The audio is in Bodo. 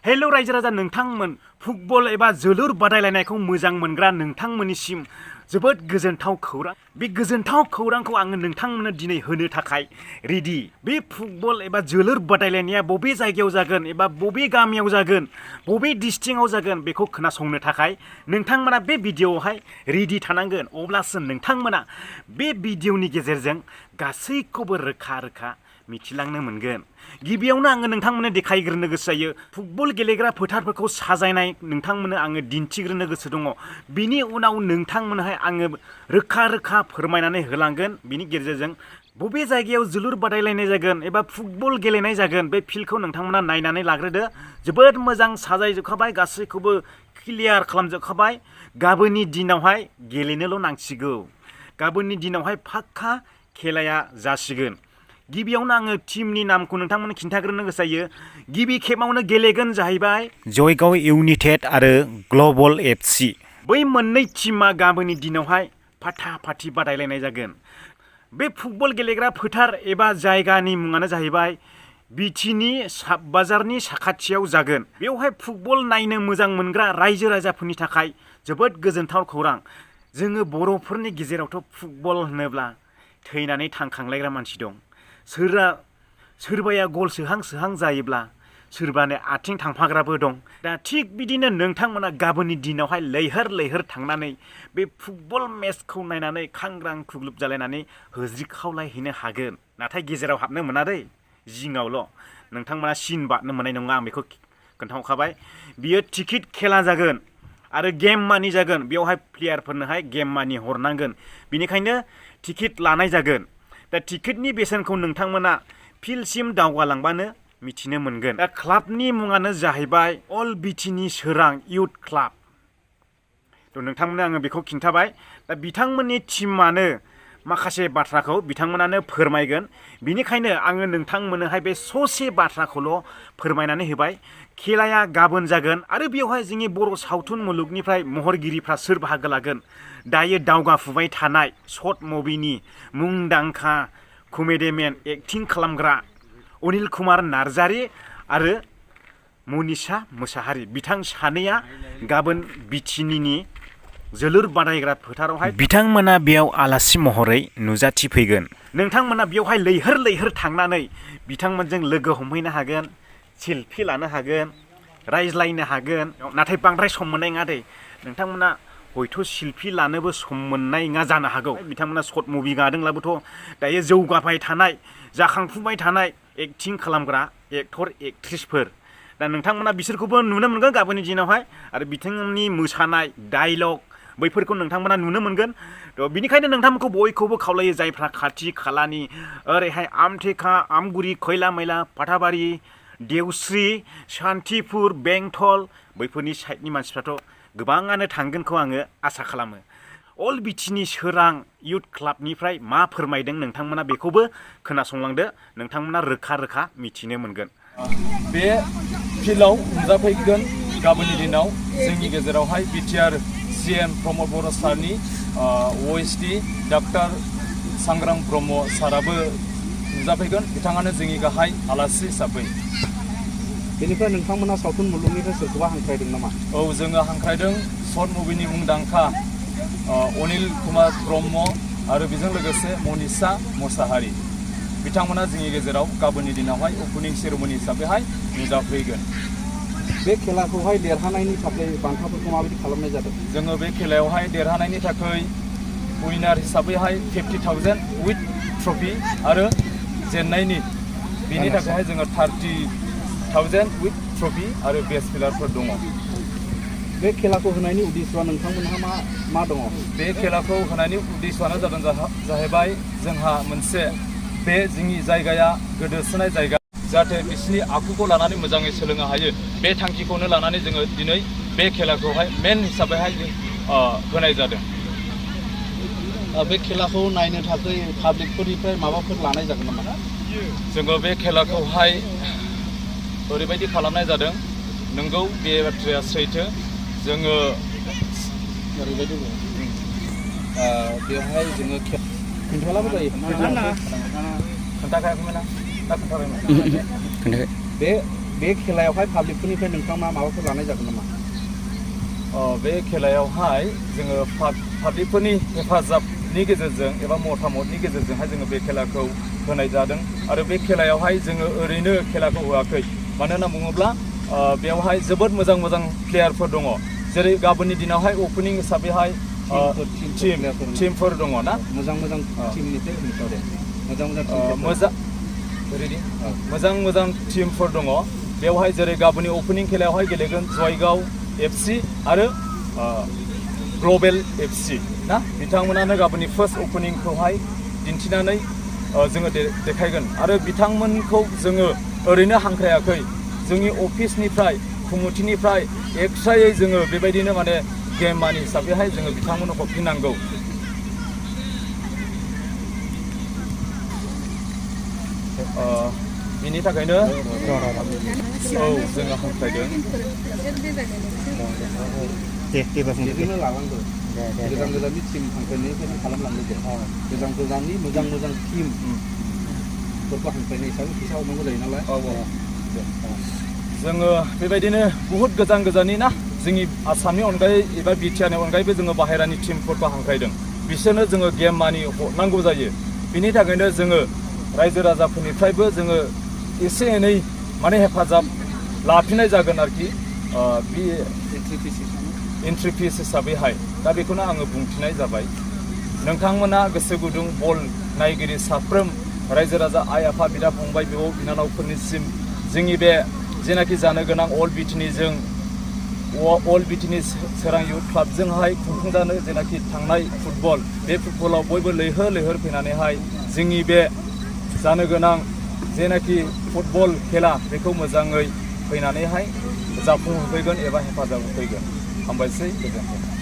हेलो रायजो राजा नोंथांमोन फुटबल एबा जोलुर बादायलायनायखौ मोजां मोनग्रा नोंथांमोननिसिम जोबोद गोजोनथाव खौरां। बे गोजोनथाव खौरांखौ आङो नोंथांमोननो दिनै होनो थाखाय रेडि। बे फुटबल एबा जोलुर बादायलायनाया बबे जायगायाव जागोन एबा बबे गामियाव जागोन, बबे डिस्ट्रिक्टआव जागोन बेखौ खोनासंनो थाखाय नोंथांमोना बे भिडिअआवहाय रेडि थानांगोन। अब्लासो नोंथांमोना बे भिडिअनि गेजेरजों गासैखौबो रोखा रोखा मिथिलांनो मोनगोन। गिबियावनो आङो नोंथांमोननो देखायग्रोनो गोसो जायो फुटबल गेलेग्रा फोथारफोरखौ साजायनाय नोंथांमोननो आङो दिन्थिग्रोनो गोसो दङ। बिनि उनाव नोंथांमोनहाय आङो रोखा रोखा फोरमायनानै होलांगोन। बिनि गेजेरजों बबे जायगायाव जोलुर बादायलायनाय जागोन एबा फुटबल गेलेनाय जागोन बे फिल्डखौ नोंथांमोना नायनानै लाग्रोदो। जोबोद मोजां साजायजोबखाबाय, गासैखौबो क्लियार खालामजोबखाबाय। गाबोननि दिनावहाय गेलेनोल' नांसिगौ। गाबोननि दिनावहाय फाक्का खेलाया जासिगोन। गिबियावनो आङो टीमनि नामखौ नोंथांमोननो खिन्थाग्रोनो गोसो जायो। गिबि खेबावनो गेलेगोन जाहैबाय जयगाव इउनाइटेड आरो ग्लबल FC। बै मोननै टीमा गाबोननि दिनावहाय फाथा-फाथि बादायलायनाय जागोन। बे फुटबल गेलेग्रा फोथार एबा जायगानि मुङानो जाहैबाय बिटिनि बाजारनि साखाथियाव जागोन। बेवहाय फुटबल नायनो मोजां मोनग्रा रायजो राजाफोरनि थाखाय जोबोद गोजोनथाव खौरां। जोङो बर'फोरनि गेजेरावथ' फुटबल होनोब्ला थैनानै थांखांलायग्रा मानसि दं। सोरबाया गल सोहां जायोब्ला सोरबानो आथिं थांफाग्राबो दं। दा थिग बिदिनो नोंथांमोना गाबोननि दिनावहाय लैहोर लैहोर थांनानै बे फुटबल मेचखौ नायनानै खांग्रां खुग्लुब जालायनानै होज्रिखावलायहैनो हागोन। नाथाय गेजेराव हाबनो मोना दै, जिङावल'। नोंथांमोना सिन बारनो मोननाय नङा, आं बेखौ खोन्थाहरखाबाय। बियो टिकेट खेला जागोन आरो गेम मानि जागोन। बेवहाय प्लेयारफोरनोहाय गेम मानि हरनांगोन। बिनिखायनो टिकेट लानाय जागोन। दा टिकेटनि बेसेनखौ नोंथांमोना फिल्डसिम दावगालांबानो मिथिनो मोनगोन। दा क्लाबनि मुङानो जाहैबाय अल बिटिनि सोरां इउथ क्लाब। थ' नोंथांमोननो आङो बेखौ खिन्थाबाय। दा बिथांमोननि टीमानो माखासे बाथ्राखौ बिथांमोनानो फोरमायगोन। बिनिखायनो आङो नोंथांमोननोहाय बे ससे बाथ्राखौल' फोरमायनानै होबाय। खेलाया गाबोन जागोन आरो बेवहाय जोंनि बर' सावथुन मुलुगनिफ्राय महरगिरिफ्रा सोर बाहागो लागोन? दायो दावगाफुबाय थानाय शर्ट मुभिनि मुंदांखा कमेडियान एक्टिं खालामग्रा अनिल कुमार नार्जारी आरो मनीषा मोसाहारी, बिथां सानैया गाबोन बिटिनिनि जोलुर बादायग्रा फोथारावहाय बिथांमोना बेयाव आलासि महरै नुजाथिफैगोन। नोंथांमोना बेवहाय लैहोर लैहोर थांनानै बिथांमोनजों लोगो हमहैनो हागोन, सेल्फि लानो हागोन, रायज्लायनो हागोन। नाथाय बांद्राय सम मोननाय नङा दै। नोंथांमोना हयथ' सेल्फि लानोबो सम मोननाय नङा जानो हागौ। बिथांमोना शर्ट मुभि गादोंब्लाबोथ' दायो जौगाबाय थानाय, जाखांफुबाय थानाय एक्टिं खालामग्रा एक्टर एक्ट्रिसफोर। दा नोंथांमोना बिसोरखौबो नुनो मोनगोन गाबोननि दिनावहाय। आरो बिथांमोननि मोसानाय डायलग बैफोरखौ नोंथांमोना नुनो मोनगोन। थ' बिनिखायनो नोंथांमोनखौ बयखौबो खावलायो, जायफ्रा खाथि खालानि ओरैहाय आमथेखा, आमगुरि, खैला मैला, फाथाबारि, देवस्रि, सान्तिपुर, बेंटल बैफोरनि साइडनि मानसिफ्राथ' गोबाङानो थांगोनखौ आङो आसा खालामो। अल बिटिनि सोरां इउथ क्लाबनिफ्राय मा फोरमायदों नोंथांमोना बेखौबो खोनासंलांदो। नोंथांमोना रोखा रोखा मिथिनो मोनगोन। बे फिल्डआव नुजाफैगोन गाबोननि दिनाव जोंनि गेजेरावहाय बिटिआर CM प्रमद बर' सारनि OSD डक्टर सांग्रां ब्रह्म साराबो नुजाफैगोन। बिथाङानो जोंनि गाहाय आलासि हिसाबै। बेनिफ्राय नोंथांमोना सावथुन मुलुगनिफ्राय सोरखौबा हांख्रायदों नामा? औ, जोङो हांख्रायदों शर्ट मुभिनि मुंदांखा अनिल कुमार ब्रह्म आरो बेजों लोगोसे मनीषा मोसाहारी। बिथांमोना जोंनि गेजेराव गाबोननि दिनावहाय अपेनिं सेरेमनि हिसाबैहाय नुजाफैगोन। बे खेलाखौहाय देरहानायनि थाखाय बान्थाफोरखौ माबायदि खालामनाय जादों? जोङो बे खेलायावहाय देरहानायनि थाखाय उइनार हिसाबैहाय 50,000 उइथ ट्रफि आरो जेननायनि बेनि थाखायहाय जोङो 30,000 उइथ ट्रफि आरो बेस्ट प्लेयारफोर दङ। बे खेलाखौ होनायनि उद्देश्यआ नोंथांमोनहा मा दङ? बे खेलाखौ होनायनि उद्देश्यआनो जादों जाहैबाय जोंहा मोनसे बे जोंनि जायगाया गोदोसोनाय जायगा, जाहाथे बिसिनि आखुखौ लानानै मोजाङै सोलोंनो हायो। बे थांखिखौनो लानानै जोङो दिनै बे खेलाखौहाय मेन हिसाबैहाय होनाय जादों। बे खेलाखौ नायनो थाखाय पाब्लिकफोरनिफ्राय माबाफोर लानाय जागोन नामा? जोङो बे खेलाखौहाय ओरैबायदि खालामनाय जादों, नोंगौ बे बाथ्राया सैथो। जोङो ओरैबायदि बेवहाय जोङो खोन्थालाबो जायो। खोन्थाखायाखैमोन ना? दा खोन्थाबायमोन। बे बे खेलायावहाय पाब्लिकफोरनिफ्राय नोंथांमोना माबाफोर लानाय जागोन नामा? बे खेलायावहाय जोङो पाब्लिकफोरनि हेफाजाबनि गेजेरजों एबा मतामतनि गेजेरजोंहाय जोङो बे खेलाखौ होनाय जादों आरो बे खेलायावहाय जोङो ओरैनो खेलाखौ होआखै मानो होनना बुङोब्ला बेवहाय जोबोद मोजां मोजां प्लेयारफोर दङ जेरै गाबोननि दिनावहाय अपेनिं हिसाबैहाय टीमफोर दङ ना मोजां मोजां टीमनिफ्राय मोजां मोजां टीमफोर दङ बेवहाय जेरै गाबोननि अपेनिं खेलायावहाय गेलेगोन जयगाव FC आरो ग्लबेल FC ना बिथांमोनानो गाबोननि फार्स्ट अपेनिंखौहाय दिन्थिनानै जोङो देखायगोन आरो बिथांमोनखौ जोङो ओरैनो हांख्रायाखै जोंनि अफिसनिफ्राय कमिटिनिफ्राय एक्सट्रायै जोङो बेबायदिनो माने गेम मानि हिसाबैहाय जोङो बिथांमोननो हरफिननांगौ बिनि थाखायनो जोङो हांख्रायदों बेखौनो लालांदो गोजान गोजाननि टीम हांख्रायनायखौनो खालामलांदो दे गोजान गोजाननि मोजां मोजां टीमफोरखौ हांख्रायनाय हिसाबै फैसा हरनांगौ जायो नालाय जोङो बेबायदिनो बुहुत गोजान गोजाननि ना जोंनि आसामनि अनगायै एबा बिटिआरनि अनगायैबो जोङो बाहेरानि टीमफोरखौ हांख्रायदों बिसोरनो जोङो गेम मानि हरनांगौ जायो बिनि थाखायनो जोङो रायजो राजाफोरनिफ्रायबो जोङो एसे एनै माने हेफाजाब लाफिननाय जागोन आरोखि बे एन्ट्रि फिस हिसाबैहाय दा बेखौनो आङो बुंथिनाय जाबाय नोंथांमोना गोसो गुदुं बल नायगिरि साफ्रोम रायजो राजा आइ आफा बिदा फंबाय बिब' बिनानावफोरनिसिम जोंनि बे जेनाखि जानो गोनां अल बिटिनि सोरां इउथ क्लाबजोंहाय खुंफुंजानो जेनाखि थांनाय फुटबल बे फुटबलाव बयबो लैहोर लैहोर फैनानैहाय जोंनि बे जानो गोनां जेनाखि फुटबल खेला बेखौ मोजाङै फैनानैहाय जाफुंहोफैगोन एबा हेफाजाब होफैगोन हामबायसै गोजोन्थों